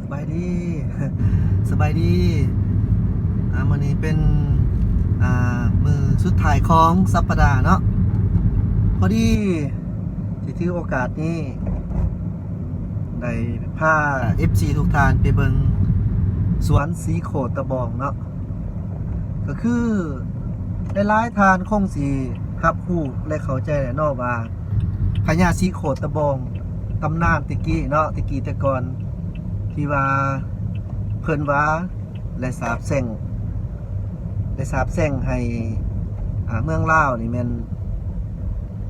ສະບາຍດີ ສະບາຍດີ ອ່າ ມື້ນີ້ເປັນ ອ່າ ມື້ສຸດທ້າຍຂອງສັບປະດາເນາະ ພໍດີຊິຖືໂອກາດນີ້ ໄດ້ພາເອັຟຊີທຸກທ່ານໄປເບິ່ງສວນສີໂຄດຕະບອງເນາະ ກໍຄືຫຼາຍໆທ່ານຄົງຊິຮັບຮູ້ ແລະ ເຂົ້າໃຈແຫຼະເນາະວ່າ ພະຍາສີໂຄດຕະບອງ ຕຳນານແຕ່ກີ້ເນາະ ແຕ່ກີ້ແຕ່ກ່ອນ ທີ່ວ່າເພິ່ນວ່າ ແລະ ສາບແຊ່ງ ໄດ້ສາບແຊ່ງໃຫ້ ອ່າ ເມືອງລາວນີ້ແມ່ນ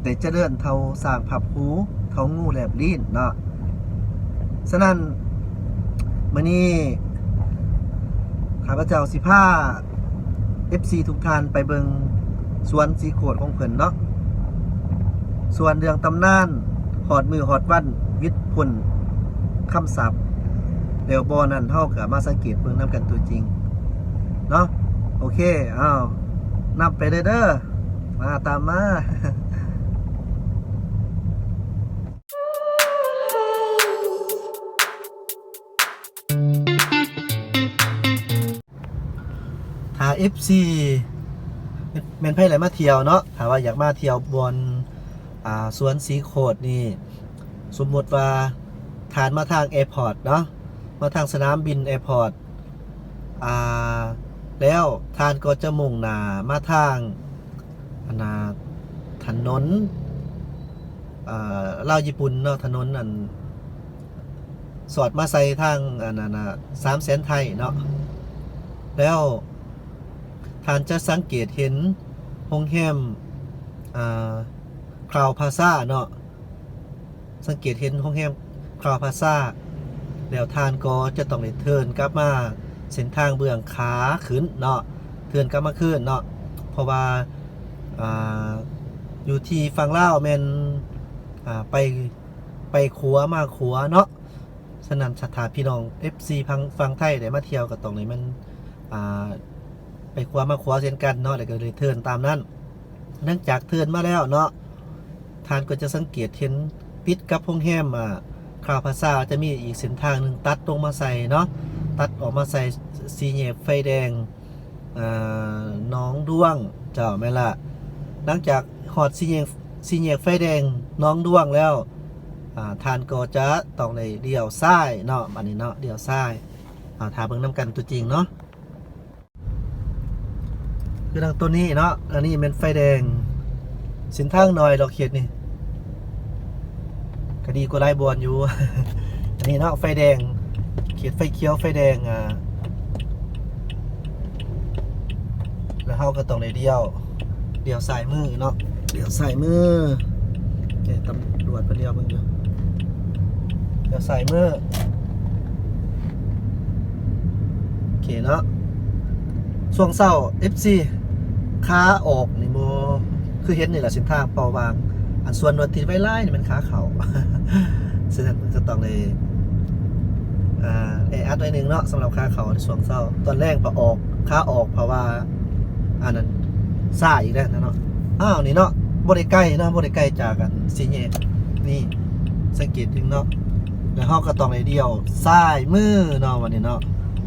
ໄດ້ຈະເລີນເທົ່າຊ້າງພັບຫູ ເທົ່າງູແລບລີ້ນເນາະ. ສະນັ້ນ ມື້ນີ້ຂ້າພະເຈົ້າຊິພາເອັຟຊີທຸກທ່ານໄປເບິ່ງສວນສີໂຄດຂອງເພິ່ນເນາະ. ສ່ວນເລື່ອງຕຳນານ ຮອດມື້ຮອດວັນ ວິດພົ້ນຄຳສາບ ແລ້ວບໍ່ນັ້ນ ເຮົາກໍມາສັງເກດເບິ່ງນຳກັນຕົວຈິງເນາະ. ໂອເຄ ເອົາ ນຳໄປເລີຍເດີ ມາ ຕາມມາ. ຖ້າເອັຟຊີ ແມ່ນ ແມ່ນໃຜໄຫຼມາທ່ຽວເນາະ ຖ້າວ່າຢາກມາທ່ຽວບ່ອນ ອ່າ ສວນສີໂຄດນີ້ ສົມມຸດວ່າທ່ານມາທາງແອພອດເນາະ ມາທາງສະໜາມບິນແອພອດ ອ່າ ແລ້ວທ່ານກໍຈະມຸ່ງໜ້າມາທາງ ອັນນ່າ ຖະໜົນ ອ່າ ລາວຍີ່ປຸ່ນເນາະ ຖະໜົນອັນ ສອດມາໃສ່ທາງ ອັນນັ້ນນະ ສາມແສນໄທເນາະ ແລ້ວທ່ານຈະສັງເກດເຫັນໂຮງແຮມ ອ່າ ຄຣາວພາຊາເນາະ ສັງເກດເຫັນໂຮງແຮມຄຣາວພາຊາ ແລ້ວທ່ານກໍຈະຕ້ອງໄດ້ເທີນກັບມາເສັ້ນທາງເບື້ອງຂາຂຶ້ນເນາະ ເທີນກັບມາຄືນເນາະ ເພາະວ່າ ອ່າ ຢູ່ທີ່ຝັ່ງລາວແມ່ນ ອ່າ ໄປ ໄປຂວາມາຂວາເນາະ. ສະນັ້ນ ຖ້າ ຖ້າພີ່ນ້ອງເອັຟຊີຝັ່ງ ຝັ່ງໄທໄດ້ມາທ່ຽວ ກໍຕ້ອງໄດ້ແມ່ນ ອ່າ ໄປຂວາມາຂວາເຊັ່ນກັນເນາະ ແລ້ວກໍໄດ້ເທີນຕາມນັ້ນ. ຫຼັງຈາກເທີນມາແລ້ວເນາະ ທ່ານກໍຈະສັງເກດເຫັນຕິດກັບໂຮງແຮມ ອ່າ ຄຣາວພາຊາ ຈະມີອີກເສັ້ນທາງໜຶ່ງຕັດລົງມາໃສ່ເນາະ ຕັດອອກມາໃສ່ສີ່ແຍກໄຟແດງ ອ່າ ໜອງດວງ ເຈົ້າ ແມ່ນລະ. ຫຼັງຈາກຮອດສີ່ແຍກ ສີ່ແຍກໄຟແດງໜອງດວງແລ້ວ ອ່າ ທ່ານກໍຈະຕ້ອງໄດ້ລ້ຽວຊ້າຍເນາະ ບາດນີ້ເນາະ ລ້ຽວຊ້າຍ. ເອົາ ຖ້າເບິ່ງນຳກັນຕົວຈິງເນາະ ຄືດັ່ງຕົວນີ້ເນາະ ອັນນີ້ແມ່ນໄຟແດງ ເສັ້ນທາງໜ້ອຍດອກເຂດນີ້ ກໍດີກວ່າຫຼາຍບ່ອນຢູ່. ອັນນີ້ເນາະ ໄຟແດງ ເຂດໄຟຂຽວໄຟແດງ ອ່າ ແລ້ວເຮົາກໍຕ້ອງໄດ້ລ້ຽວ ລ້ຽວຊ້າຍມືເນາະ ລ້ຽວຊ້າຍມື. ເອີ ຕຳຫຼວດເພິ່ນລ້ຽວເບິ່ງຢູ່ ລ້ຽວຊ້າຍມື. ໂອເຄເນາະ ຊ່ວງເຊົ້າ ເອັຟຊີ ຂາອອກນີ້ບໍ່ຄືເຫັນນີ້ລະ ເສັ້ນທາງເປົ່າຫວ່າງ ອັນສວນລົດຕິດໄວ້ຫຼາຍນີ້ແມ່ນຂາເຂົ້າ ສະນັ້ນເພິ່ນກໍຕ້ອງໄດ້ ອ່າ ແອອັດໜ້ອຍໜຶ່ງເນາະ ສຳລັບຂາເຂົ້າໃນຊ່ວງເຊົ້າ. ຕອນແລງພະອອກ ຂາອອກ ເພາະວ່າ ອັນນັ້ນຊ້າອີກແລ້ວເນາະ. ອ້າວ ນີ້ເນາະ ບໍ່ໄດ້ໄກເນາະ ບໍ່ໄດ້ໄກຈາກອັນສີ່ແຍກນີ້ ສັງເກດເຫັນເນາະ. ແລ້ວເຮົາກໍຕ້ອງໄດ້ລ້ຽວຊ້າຍມືເນາະ ບັດນີ້ເນາະ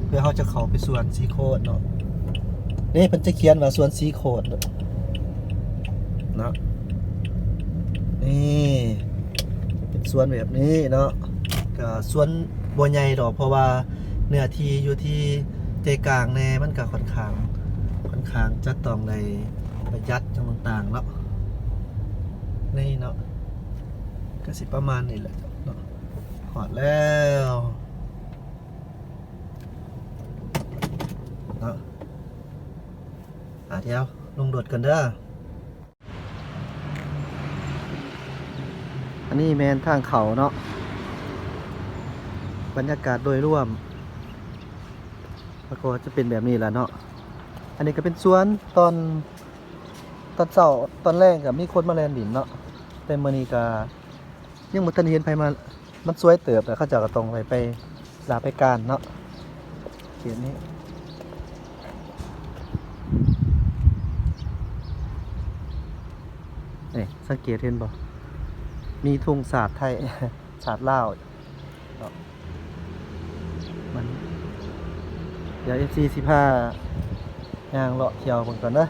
ເພື່ອເຮົາຈະເຂົ້າໄປສວນສີໂຄດເນາະ. ເດ້ ເພິ່ນຈະຂຽນວ່າສວນສີໂຄດເນາະ ນີ້ ເປັນສວນແບບນີ້ເນາະ ກໍສວນບໍ່ໃຫຍ່ດອກ ເພາະວ່າເນື້ອທີ່ຢູ່ທີ່ໃຈກາງແດ່ ມັນກໍຂ້ອນຂ້າງ ຂ້ອນຂ້າງຈະຕ້ອງໄດ້ປະຢັດຫຍັງຕ່າງໆເນາະ. ນີ້ເນາະ ກໍຊິປະມານນີ້ແຫຼະເນາະ. ຮອດແລ້ວເນາະ ອາ ດຽວລົງລົດກ່ອນເດີ. ອັນນີ້ແມ່ນທາງເຂົ້າເນາະ ບັນຍາກາດໂດຍລວມ ແລ້ວກໍຈະເປັນແບບນີ້ລະເນາະ. ອັນນີ້ກໍເປັນສວນ ຕອນ ຕອນເຊົ້າ ຕອນແລງກໍມີຄົນມາແລ່ນຫຼິ້ນເນາະ ແຕ່ມື້ນີ້ກໍຍັງບໍ່ທັນເຫັນໃຜມາ. ມັນສວຍເຕີບ ແລ້ວເຂົາເຈົ້າກໍຕ້ອງໄປ ໄປລາໄປການເນາະ ເຂດນີ້. ນີ້ ສັງເກດເຫັນບໍ່ ມີທຸງຊາດໄທ ຊາດລາວເນາະ. ດຽວເອັຟຊີຊິພາຍ່າງເລາະທ່ຽວເບິ່ງກ່ອນເດີ.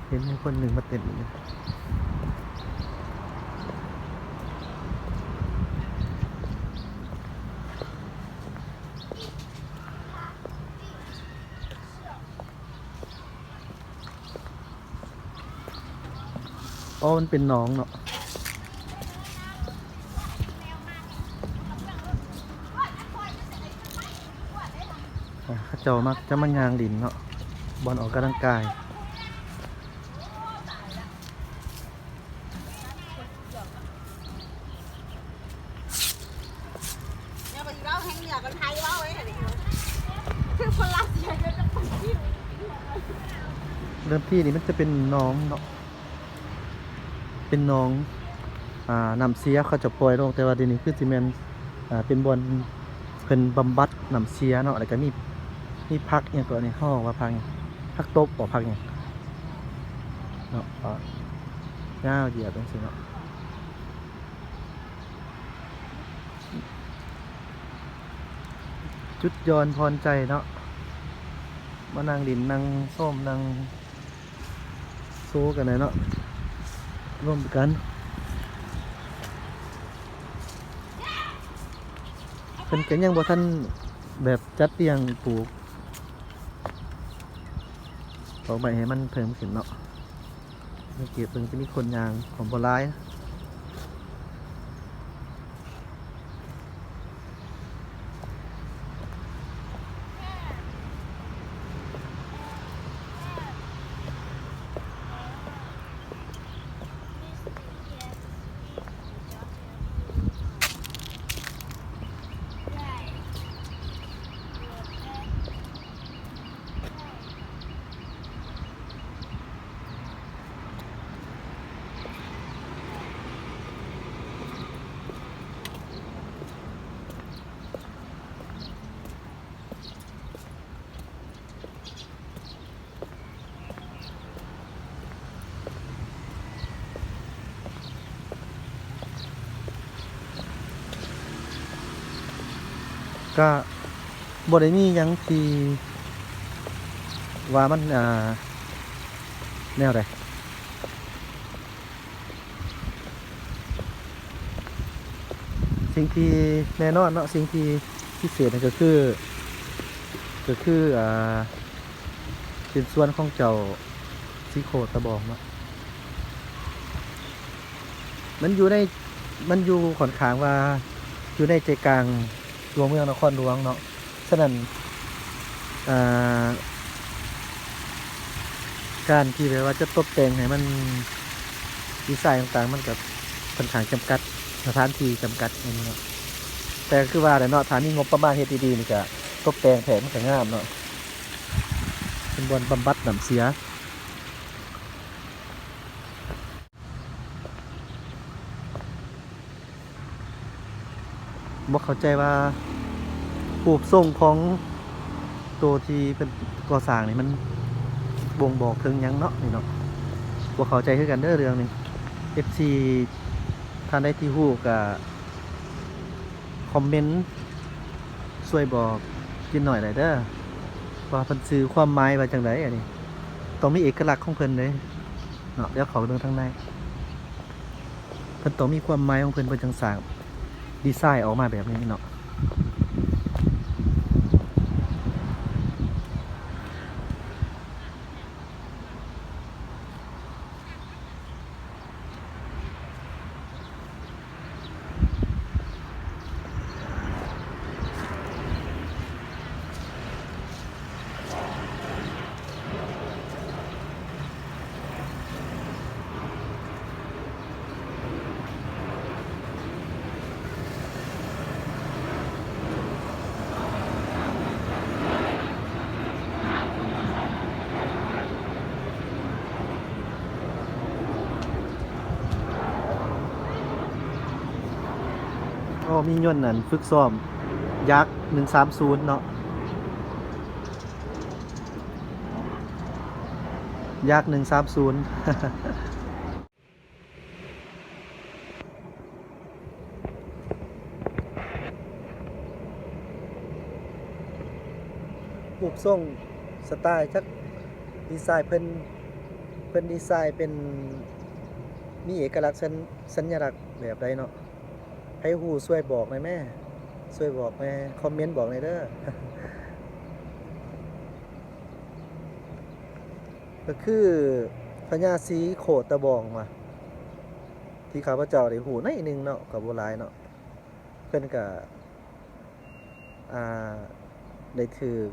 ເຫັນມີຄົນໜຶ່ງມາເຕັ້ນຢູ່. ອໍ ມັນເປັນໜອງເນາະ. ອາ ເຂົາເຈົ້າມັກຈະມາຍ່າງຫຼິ້ນເນາະ ບ່ອນອອກກຳລັງກາຍ. ເດີມທີນີ້ມັນຈະເປັນໜອງເນາະ ເປັນໜອງ ອາ ນ້ຳເສຍ ເຂົາເຈົ້າປ່ອຍລົງ ແຕ່ວ່າດຽວນີ້ຄືຊິແມ່ນ ອາ ເປັນບ່ອນເພິ່ນບຳບັດນ້ຳເສຍເນາະ. ແລ້ວກະມີ ມີຜັກຫຍັງເກາະນີ້ ເຮົາເອີ້ນວ່າຜັກຫຍັງ ຜັກຕົບບໍ ຜັກຫຍັງເນາະ ກໍຍາວຢຽບຈັ່ງຊີ້ເນາະ. ຈຸດຢ່ອນຜ່ອນໃຈເນາະ ມານັ່ງຫຼິ້ນ ນັ່ງຊົມ ນັ່ງໂຊກັນແຫຼະເນາະ ລົມກັນ. ເພິ່ນກໍຍັງບໍ່ທັນແບບຈັດລຽງປູກດອກໄມ້ໃຫ້ມັນເພີ່ມຂຶ້ນເນາະ. ສັງເກດເບິ່ງຈະມີຄົນຍ່າງ ຄົນບໍ່ຫຼາຍ. ກະບໍ່ໄດ້ມີຫຍັງທີ່ວ່າມັນ ອ່າ ແນວໃດ. ສິ່ງທີ່ແນ່ນອນເນາະ ສິ່ງທີ່ພິເສດນັ້ນກໍຄື ກໍຄື ອ່າ ເປັນສວນຂອງເຈົ້າສີໂຄດຕະບອງເນາະ. ມັນຢູ່ໃນ ມັນຢູ່ຂ້ອນຂ້າງວ່າຢູ່ໃນໃຈກາງຕົວເມືອງນະຄອນຫຼວງເນາະ. ສະນັ້ນ ອ່າ ການທີ່ແບບວ່າຈະຕົບແຕ່ງໃຫ້ມັນ ດີໄຊຕ່າງໆ ມັນກໍຂ້ອນຂ້າງຈຳກັດ ສະຖານທີ່ຈຳກັດແມ່ນເນາະ. ແຕ່ຄືວ່າແຫຼະເນາະ ຖ້າມີງົບປະມານເຮັດດີໆ ນີ້ກໍຕົບແຕ່ງແທ້ ມັນກໍງາມເນາະ ເປັນບ່ອນບຳບັດນ້ຳເສຍ. ບໍ່ເຂົ້າໃຈວ່າຮູບຊົງຂອງໂຕທີ່ເພິ່ນກໍ່ສ້າງນີ້ ມັນບົ່ງບອກເຖິງຫຍັງເນາະ ນີ້ເນາະ. ບໍ່ເຂົ້າໃຈຄືກັນເດີເລື່ອງນີ້. ເອັຟຊີ ທ່ານໃດທີ່ຮູ້ກໍຄອມເມັນຊ່ວຍບອກຈິນໜ້ອຍໄດ້ເດີ ວ່າເພິ່ນສື່ຄວາມໝາຍວ່າຈັ່ງໃດ. ອັນນີ້ຕ້ອງມີເອກະລັກຂອງເພິ່ນເດ້ເນາະ. ດຽວເຂົ້າໄປເບິ່ງທາງໃນ. ເພິ່ນຕ້ອງມີຄວາມໝາຍຂອງເພິ່ນ ເພິ່ນຈັ່ງສ້າງດີໄຊອອກມາແບບນີ້ເນາະ. ໂອ້ ມີຍົນນັ້ນຝຶກຊ້ອມ ຢາກ ໜຶ່ງສາມສູນ ເນາະ ຢາກ ໜຶ່ງສາມສູນ. ຮູບຊົງສະຕາຍ ຈັກດີໄຊເພິ່ນ ເພິ່ນດີໄຊເປັນ ມີເອກະລັກສັນ ສັນຍະລັກແບບໃດເນາະ? ໃຜຮູ້ຊ່ວຍບອກແດ່ແມ້ ຊ່ວຍບອກແດ່ ຄອມເມັນບອກແດ່ເດີ. ກໍຄືພະຍາສີໂຄດຕະບອງວ່າ ທີ່ຂ້າພະເຈົ້າໄດ້ຮູ້ໜ້ອຍໜຶ່ງເນາະ ກໍບໍ່ຫຼາຍເນາະ ເພິ່ນກະ ອ່າ ໄດ້ຖືກ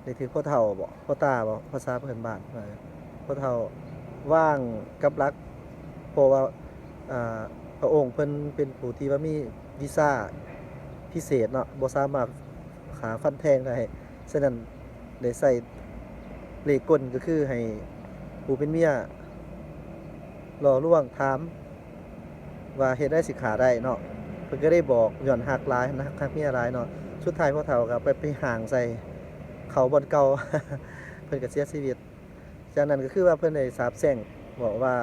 ໄດ້ຖືກພໍ່ເຖົ້າບໍ ພໍ່ຕາບໍ ພາສາເພື່ອນບ້ານ ພໍ່ເຖົ້າວາງກັບຫຼັກ ເພາະວ່າ ອ່າ ພະອົງເພິ່ນເປັນຜູ້ທີ່ວ່າມີວິຊາພິເສດເນາະ ບໍ່ສາມາດຂ້າຟັນແທງໄດ້ ສະນັ້ນໄດ້ໃຊ້ເລ່ກົນ ກໍຄືໃຫ້ຜູ້ເປັນເມຍຫຼໍ່ລວງຖາມ ວ່າເຮັດໃດຊິຂ້າໄດ້ເນາະ ເພິ່ນກໍໄດ້ບອກ ຍ້ອນຮັກຫຼາຍ ຮັກ ຮັກເມຍຫຼາຍເນາະ ສຸດທ້າຍພໍ່ເຖົ້າກໍໄປ ໄປຫ້າງໃສ່ເຂົ້າບ່ອນເກົ່າ ເພິ່ນກໍເສຍຊີວິດ. ຈາກນັ້ນກໍຄືວ່າເພິ່ນໄດ້ສາບແຊ່ງ ເວົ້າວ່າ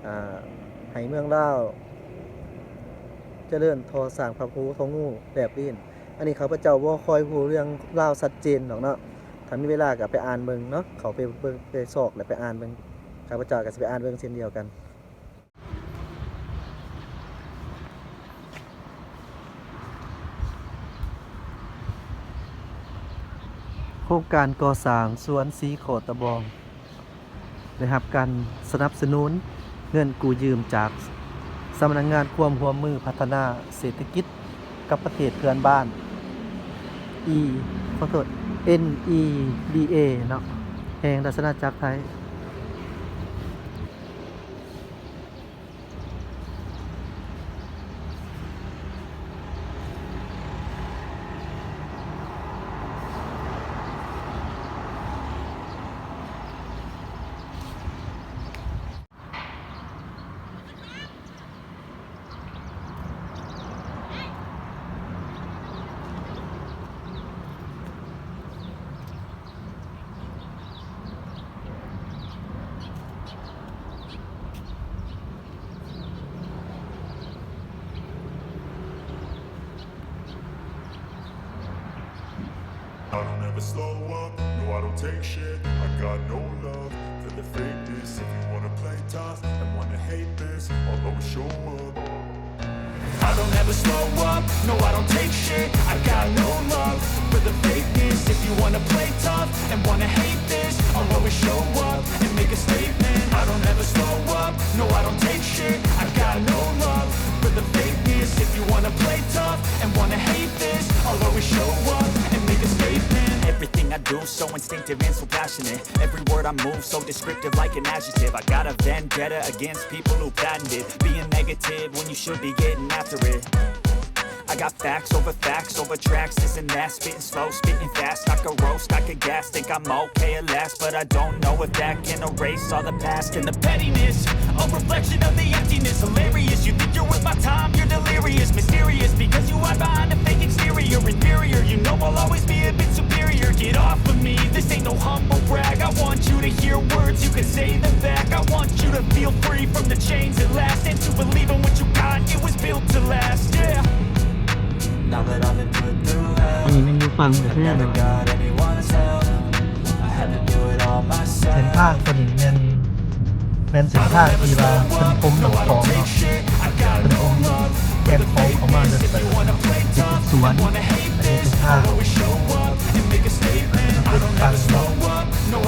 ອ່າ ໃຫ້ເມືອງລາວຈະເລີນ ທໍ້ຊ້າງພັບຫູ ທໍ້ງູແລບລີນ. ອັນນີ້ຂ້າພະເຈົ້າບໍ່ຄ່ອຍຮູ້ເລື່ອງລາວຊັດເຈນດອກເນາະ ຖ້າມີເວລາກໍໄປອ່ານເບິ່ງເນາະ ເຂົ້າໄປເບິ່ງ ໄປຊອກ ແລະ ໄປອ່ານເບິ່ງ ຂ້າພະເຈົ້າກໍຊິໄປອ່ານເບິ່ງເຊັ່ນດຽວກັນ. ໂຄງການກໍ່ສ້າງສວນສີໂຄດຕະບອງ ໄດ້ຮັບການສະໜັບສະໜູນເງິນກູ້ຢືມຈາກສຳນັກງານຄວາມຮ່ວມມືພັດທະນາເສດຖະກິດກັບປະເທດເພື່ອນບ້ານ ອີ ຂໍໂທດ ເອັນ ອີ ດີ ເອ ເນາະ ແຫ່ງລາຊະອານາຈັກໄທ. I don't ever slow up, no, I don't take shit. I got no love for the fakeness. If you wanna play tough and wanna hate this, I'll always show up. I don't ever slow up, no, I don't take shit. I got no love for the fakeness. If you wanna play tough and wanna hate this, I'll always show up and make a statement. I don't ever slow up, no, I don't take shit. I got no love for the fakeness. If you wanna play tough and wanna hate this, I'll always show up and make a statement. Everything I do so instinctive and so passionate. Every word I move so descriptive like an adjective. I got a vendetta against people who patented being negative when you should be getting after it. I got facts over facts over tracks, this and that, spitting slow, spitting fast. I could roast, I could gas, think I'm okay at last, but I don't know if that can erase all the past and the pettiness. A reflection of the emptiness, hilarious. You think you're worth my time, you're delirious, mysterious, because you hide behind a fake exterior, inferior. You know I'll always be a bit superior. Get off of me, this ain't no humble brag. I want you to hear words, you can say them back. I want you to feel free from the chains that last, and to believe in what you got, it was built to last, yeah. Now that I've been put through hell, ອັນນີ້ແມ່ນຢູ່ຝັ່ງປະເທດ I never got anyone's help. I had to do it all myself. ເສັ້ນທາງຕົວນີ້ແມ່ນ ແມ່ນເສັ້ນທາງທີ່ວ່າເພິ່ນຖົມນ້ຳຂອງເນາະ ເພິ່ນຖົມແຄມຂອງເຂົ້າມາເລີຍ ເປັນສວນ ອັນນີ້ເປັນທາງ ເປັນທາງເນາະ ເປັນບ່ອນທີ່ລົງໄປ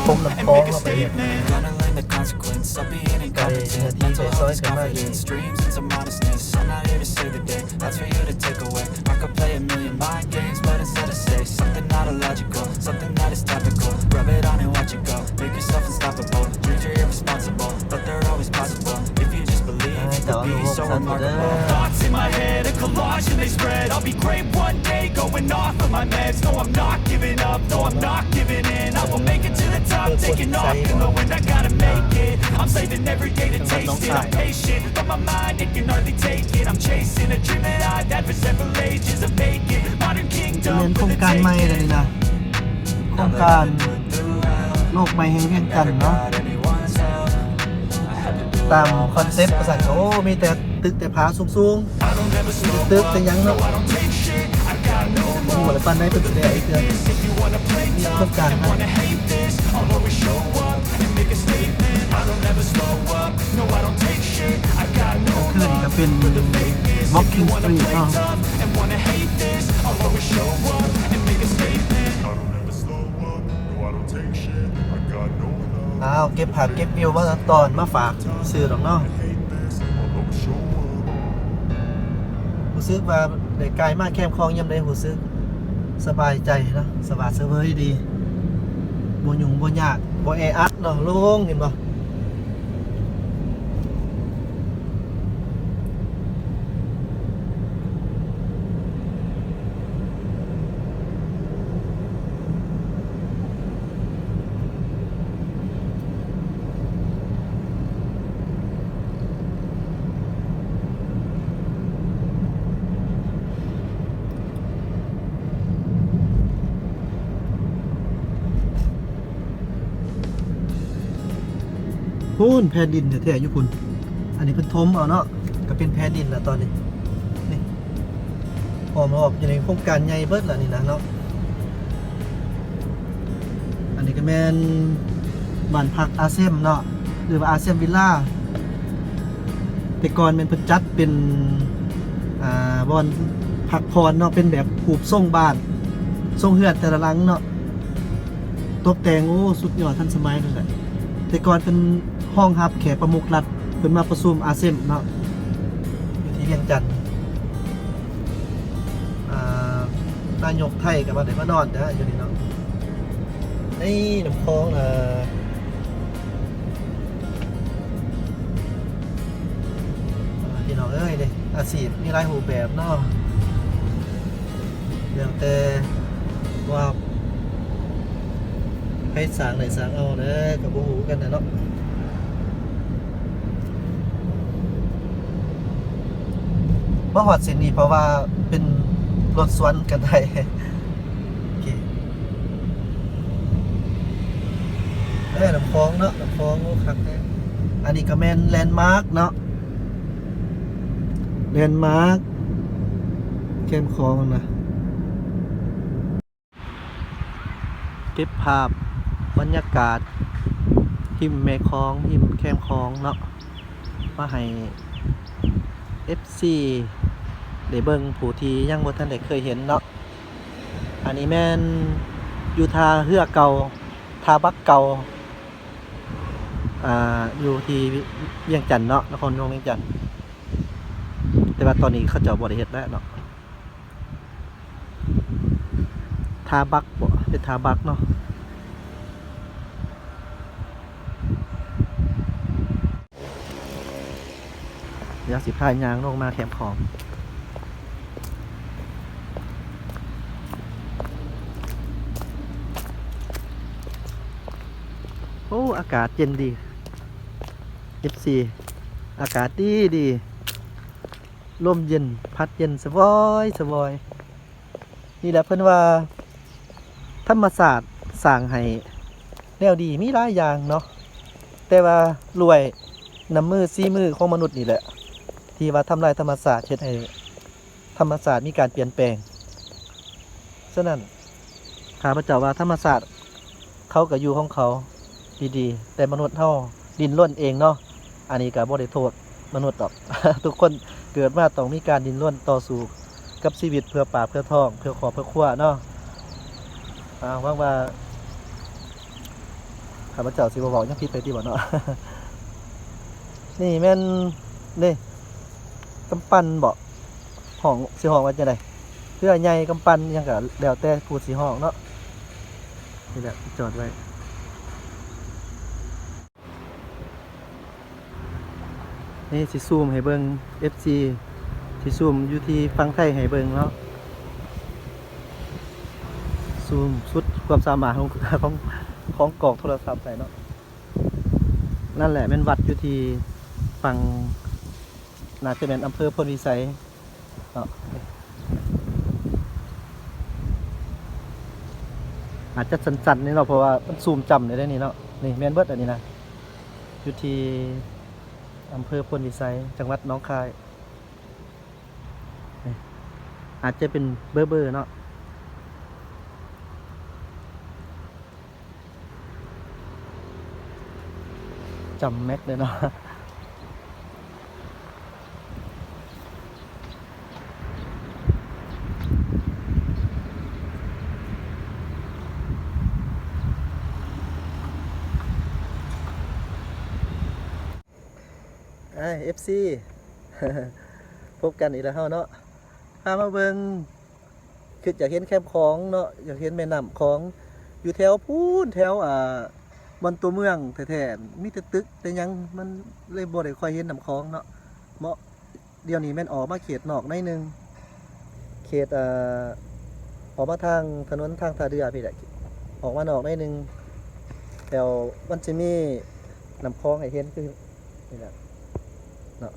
ຖົມນ້ຳຂອງເຂົ້າໄປເຮັດ ໄປເນື້ອທີ່ໄປຊອຍກັນມາເອງ. That's for you to take away. I could play a million mind games, but instead I say something not illogical, something that is topical. Rub it on and watch it go. Make yourself unstoppable. Dreams are irresponsible, but they're always possible if you just believe. You could be so remarkable. Thoughts in my head, a collage and they spread. I'll be great one day, going off of my meds. No, I'm not giving up, no, I'm not giving in. I will make it to the top, taking off in the wind. I gotta make it. I'm saving every day to taste it. I'm patient. But my mind, it can hardly take it. I'm chasing a dream that I've had for several ages of making modern kingdom ແມ່ນໂຄງການໃໝ່ເດ້ນີ້ນະ ໂຄງການໂລກໃໝ່ແຫ່ງວຽງຈັນເນາະ. ຕາມຄອນເຊັບວ່າຊັ້ນ. ໂອ້ ມີແຕ່ຕຶກແຕ່ຜາສູງໆ ມີແຕ່ຕຶກແຕ່ຫຍັງເນາະ. ບໍ່ຮູ້ວ່າປານໃດເພິ່ນຊິໄດ້ເທື່ອ ມີໂຄງການມາ. ກາງຄືນນີ້ກໍເປັນ Walking Street ເນາະ. ອ້າວ ເກັບພາບເກັບວິວມາຕອນມາຝາກຊື່ໆດອກເນາະ. ຮູ້ສຶກວ່າໄດ້ກາຍມາແຄມຂອງຍາມໃດ ຮູ້ສຶກສະບາຍໃຈເນາະ, ສະບາຍສະເຫວີຍດີ, ບໍ່ຫຍຸ້ງບໍ່ຍາກ, ບໍ່ແອອັດເນາະ, ໂລ່ງ ເຫັນບໍ່? ພຸ້ນ ແຜ່ນດິນແທ້ໆຢູ່ພຸ້ນ. ອັນນີ້ເພິ່ນຖົມເອົາເນາະ, ກໍເປັນແຜ່ນດິນລະຕອນນີ້. ນີ້ ອ້ອມຮອບຢູ່ໃນໂຄງການໃຫຍ່ເບິດລະນີ້ນະເນາະ. ອັນນີ້ກໍແມ່ນບ້ານພັກອາເຊັມເນາະ ຫຼືວ່າອາເຊັມວິລລາ. ແຕ່ກ່ອນແມ່ນເພິ່ນຈັດເປັນ ອ່າ ບ່ອນພັກຜ່ອນເນາະ, ເປັນແບບຮູບຊົງບ້ານ ຊົງເຮືອນແຕ່ລະຫຼັງເນາະ. ຕົກແຕ່ງ ໂອ້ ສຸດຍອດ ທັນສະໄໝເລີຍແຫຼະ. ແຕ່ກ່ອນເພິ່ນຮອງຮັບແຂກປະມຸກລັດ ເພິ່ນມາປະຊຸມອາເຊັມເນາະ ຢູ່ທີ່ວຽງຈັນ. ອ່າ ນາຍົກໄທກໍມາໄດ້ມານອນເດ້ຢູ່ນີ້ເນາະ. ໃນນ້ຳຂອງ ເອີ ພີ່ນ້ອງເອີຍເດ້ ອາຊີບມີຫຼາຍຮູບແບບເນາະ. ແລ້ວແຕ່ວ່າໃຜສ້າງໄດ້ສ້າງເອົາແຫຼະ ກໍບໍ່ຮູ້ຄືກັນແຫຼະເນາະ. ມາຮອດເສັ້ນນີ້ເພາະວ່າເປັນລົດສວນກັນໄດ້. ໂອເຄ ເອີ ນ້ຳຂອງເນາະ ນ້ຳຂອງ ໂອ້ ຄັກແທ້. ອັນນີ້ກໍແມ່ນແລນມາກເນາະ ແລນມາກແຄມຂອງນະ. ເກັບພາບບັນຍາກາດຮິມແມ່ຂອງ ຮິມແຄມຂອງເນາະ ມາໃຫ້ເອັຟຊີໄດ້ເບິ່ງ ຜູ້ທີ່ຍັງບໍ່ທັນໄດ້ເຄີຍເຫັນເນາະ. ອັນນີ້ແມ່ນຢູ່ທ່າເຮືອເກົ່າ ທ່າບັກເກົ່າ ອ່າ ຢູ່ທີ່ວຽງຈັນເນາະ ນະຄອນຫຼວງວຽງຈັນ, ແຕ່ວ່າຕອນນີ້ເຂົາເຈົ້າບໍ່ໄດ້ເຮັດແລ້ວເນາະ. ທ່າບັກບໍ ເປັນທ່າບັກເນາະ. ດຽວຊິພາຍ່າງລົງມາແຄມຂອງ. ໂອ້ ອາກາດເຢັນດີ ເອັຟຊີ ອາກາດດີດີ. ລົມເຢັນ ພັດເຢັນສະຫວອຍສະຫວອຍ. ນີ້ແຫຼະເພິ່ນວ່າທຳມະຊາດສ້າງໃຫ້ແນວດີມີຫຼາຍຢ່າງເນາະ, ແຕ່ວ່າລວຍນ້ຳມືສີມືຂອງມະນຸດນີ້ແຫຼະ ທີ່ວ່າທຳລາຍທຳມະຊາດ ເຮັດໃຫ້ທຳມະຊາດມີການປ່ຽນແປງ. ສະນັ້ນ ຂ້າພະເຈົ້າວ່າທຳມະຊາດເຂົາກໍຢູ່ຂອງເຂົາດີໆ, ແຕ່ມະນຸດເຮົາດີ້ນລົນເອງເນາະ. ອັນນີ້ກໍບໍ່ໄດ້ໂທດມະນຸດດອກ, ທຸກຄົນເກີດມາຕ້ອງມີການດີ້ນລົນຕໍ່ສູ້ກັບຊີວິດ ເພື່ອປາກເພື່ອທ້ອງ ເພື່ອຄອບເພື່ອຄົວເນາະ. ອາ ຫວັງວ່າຂ້າພະເຈົ້າຊິບໍ່ເວົ້າຫຍັງຜິດໄປຕິບໍເນາະ. ນີ້ແມ່ນ ນີ້ ກຳປັ່ນບໍ? ຮ້ອງ ຊິຮ້ອງວ່າຈັ່ງໃດ? ເຮືອໃຫຍ່ ກຳປັ່ນ ຫຍັງກໍແລ້ວແຕ່ຜູ້ຊິຮ້ອງເນາະ. ນີ້ແຫຼະ ຈອດໄວ້. ນີ້ຊິຊູມໃຫ້ເບິ່ງ ເອັຟຊີ ຊິຊູມຢູ່ທີ່ຝັ່ງໄທໃຫ້ເບິ່ງເນາະ, ຊູມສຸດຄວາມສາມາດຂອງ ຂອງ ຂອງກ້ອງໂທລະສັບໄດ້ເນາະ. ນັ້ນແຫຼະ ແມ່ນວັດຢູ່ທີ່ຝັ່ງ ໜ້າຈະແມ່ນອຳເພີໂພນວິໄສເນາະ. ອາດຈະສັ້ນໆນີ້ເນາະ ເພາະວ່າມັນຊູມຈ້ຳໄດ້ເດ້ນີ້ເນາະ. ນີ້ແມ່ນເບິດອັນນີ້ນະ ຢູ່ທີ່ ອຳເພີໂພນວິໄຊ ຈັງຫວັດໜອງຄາຍ. ອາດຈະເປັນເບີໆເນາະ. ຈຳແມັກເລີຍເນາະ. ອາ ເອັຟຊີ ພົບກັນອີກແລ້ວເຮົາເນາະ. ພາມາເບິ່ງ ຄິດຢາກເຫັນແຄມຂອງເນາະ, ຢາກເຫັນແມ່ນ້ຳຂອງ ຢູ່ແຖວພຸ້ນ ແຖວ ອ່າ ບ່ອນຕົວເມືອງແທ້ໆ ມີແຕ່ຕຶກແຕ່ຫຍັງ ມັນເລີຍບໍ່ໄດ້ຄ່ອຍເຫັນນ້ຳຂອງເນາະ. ເໝາະ ດຽວນີ້ແມ່ນອອກມາເຂດນອກໜ້ອຍໜຶ່ງ, ເຂດ ເອີ ອອກມາທາງຖະໜົນທາງທ່າເຮືອພີ້ແຫຼະ, ອອກມານອກໜ້ອຍໜຶ່ງ ແລ້ວມັນຊິມີນ້ຳຂອງໃຫ້ເຫັນຄືນີ້ແຫຼະເນາະ.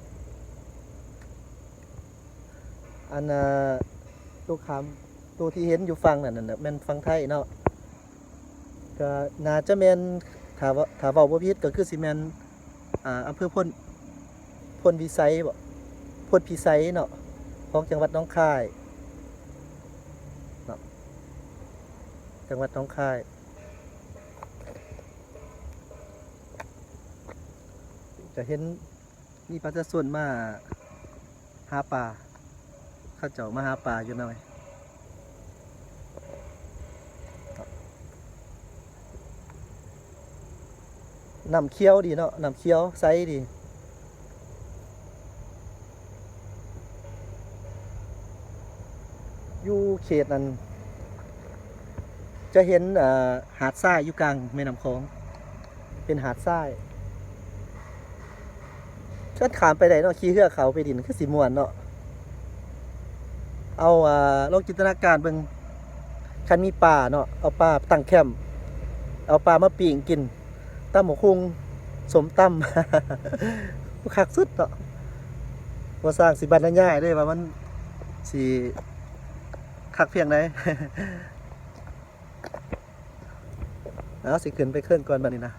ອັນ ອ່າ ໂຕຂ້າມ ໂຕທີ່ເຫັນຢູ່ຝັ່ງນັ້ນນະ ແມ່ນຝັ່ງໄທເນາະ. ກໍໜ້າຈະແມ່ນ ຖ້າວ່າ ຖ້າເວົ້າບໍ່ຜິດກໍຄືຊິແມ່ນ ອ່າ ອຳເພີໂພນ ໂພນວິໄຊບໍ ໂພນພິໄຊເນາະ ຂອງຈັງຫວັດໜອງຄາຍເນາະ, ຈັງຫວັດໜອງຄາຍ. ຈະເຫັນ ມີປະຊາຊົນມາຫາປາ, ເຂົາເຈົ້າມາຫາປາຢູ່ໜ້ອຍ. ນ້ຳຂຽວດີເນາະ, ນ້ຳຂຽວໃສດີ. ຢູ່ເຂດນັ້ນ ຈະເຫັນ ເອີ ຫາດຊາຍຢູ່ກາງແມ່ນ້ຳຂອງ ເປັນຫາດຊາຍ. ຄັນຂ້າມໄປໄດ້ເນາະ, ຂີ່ເຮືອເຂົ້າໄປຫຼິ້ນຄືຊິມ່ວນເນາະ. ເອົາ ອ່າ ລອງຈິນຕະນາການເບິ່ງ, ຄັນມີປາເນາະ, ເອົາປາຕັ້ງແຄມ, ເອົາປາມາປີ້ງກິນ, ຕຳບັກຫຸ່ງ, ສົ້ມຕຳ, ຄັກສຸດເນາະ. ບໍ່ຊ່າງຊິບັນລະຍາຍເດ້ວ່າມັນຊິຄັກພຽງໃດ. ເອົາ ຊິຂຶ້ນໄປເທິງກ່ອນບັດນີ້ນະ.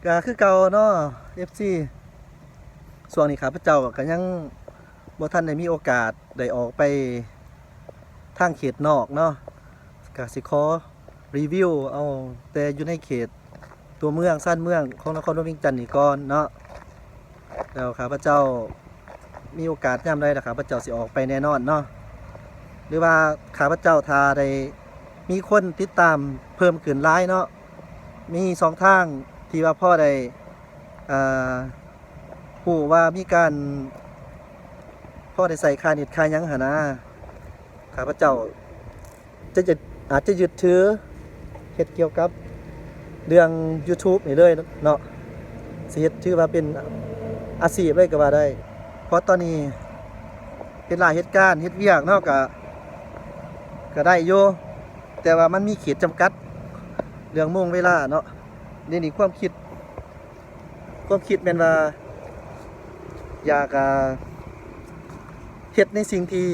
ກະຄືເກົ່າເນາະ ເອັຟຊີ, ຊ່ວງນີ້ຂ້າພະເຈົ້າກະຍັງບໍ່ທັນໄດ້ມີໂອກາດໄດ້ອອກໄປທາງເຂດນອກເນາະ, ກະຊິຂໍ ຣີວິວເອົາແຕ່ຢູ່ໃນເຂດຕົວເມືອງຊານເມືອງຂອງນະຄອນຫຼວງວຽງຈັນນີ້ກ່ອນເນາະ. ແລ້ວຂ້າພະເຈົ້າມີໂອກາດຍາມໃດລະ ຂ້າພະເຈົ້າຊິອອກໄປແນ່ນອນເນາະ, ຫຼືວ່າຂ້າພະເຈົ້າຖ້າໄດ້ມີຄົນຕິດຕາມເພີ່ມຂຶ້ນຫຼາຍເນາະ, ມີຊ່ອງທາງທີ່ວ່າພໍໄດ້ ເອີ ຮູ້ວ່າມີການ ພໍໄດ້ໃຊ້ຄ່າເນັດຄ່າຫຍັງຫັ້ນນະ, ຂ້າພະເຈົ້າ ຈະ ຈະ ອາດຈະຍຶດຖືເຮັດກ່ຽວກັບເລື່ອງ YouTube ນີ້ເລີຍເນາະ, ຊິເຮັດຖືວ່າເປັນອາຊີບເລີຍກໍວ່າໄດ້, ເພາະຕອນນີ້ເຮັດລາເຮັດການເຮັດວຽກເນາະ ກະ ກະໄດ້ຢູ່, ແຕ່ວ່າມັນມີຂີດຈຳກັດເລື່ອງໂມງເວລາເນາະ. ດຽວນີ້ຄວາມຄິດ ຄວາມຄິດແມ່ນວ່າ ຢາກ ອາ ເຮັດໃນສິ່ງທີ່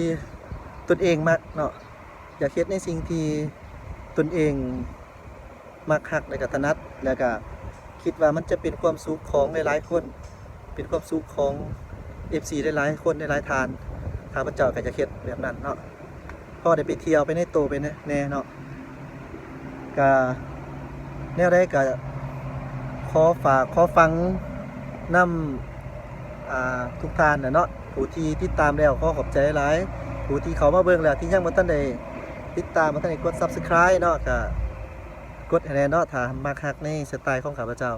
ຕົນເອງມັກເນາະ, ຢາກເຮັດໃນສິ່ງທີ່ຕົນເອງມັກຮັກ ແລະກະຖະໜັດ, ແລະກະຄິດວ່າມັນຈະເປັນຄວາມສຸກຂອງຫຼາຍໆຄົນ, ເປັນຄວາມສຸກຂອງເອັຟຊີຫຼາຍໆຄົນຫຼາຍໆທ່ານ. ຂ້າພະເຈົ້າກະຢາກເຮັດແບບນັ້ນເນາະ. ພໍໄດ້ໄປທ່ຽວໄປໃນໂຕໄປແນ່ເນາະ. ກະແນວໃດກະຂໍຝາກຂໍຝັງນຳ ອ່າ ທຸກທ່ານນະເນາະ, ຜູ້ທີ່ຕິດຕາມແລ້ວຂໍຂອບໃຈຫຼາຍ, ຜູ້ທີ່ເຂົ້າມາເບິ່ງແລ້ວທີ່ຍັງບໍ່ທັນໄດ້ຕິດຕາມ ບໍ່ທັນໄດ້ກົດ Subscribe ເນາະ ກະກົດໃຫ້ແນ່ເນາະ ຖ້າມັກຮັກໃນສະໄຕຂອງຂ້າພະເຈົ້າ.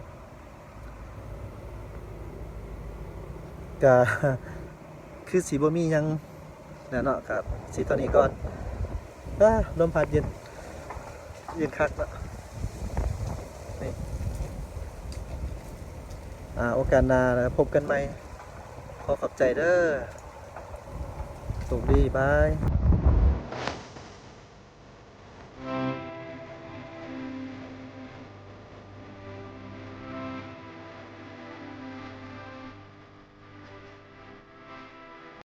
ກະຄືຊິບໍ່ມີຫຍັງແລ້ວເນາະ, ກະຊິເທົ່ານີ້ກ່ອນ. ອາ ລົມພັດເຢັນ ເຢັນຄັກເນາະ. ນີ້ ອາ ໂອກາດໜ້າແລ້ວພົບກັນໃໝ່. ຂໍຂອບໃຈເດີ. ໂຊກດີ. ບາຍ.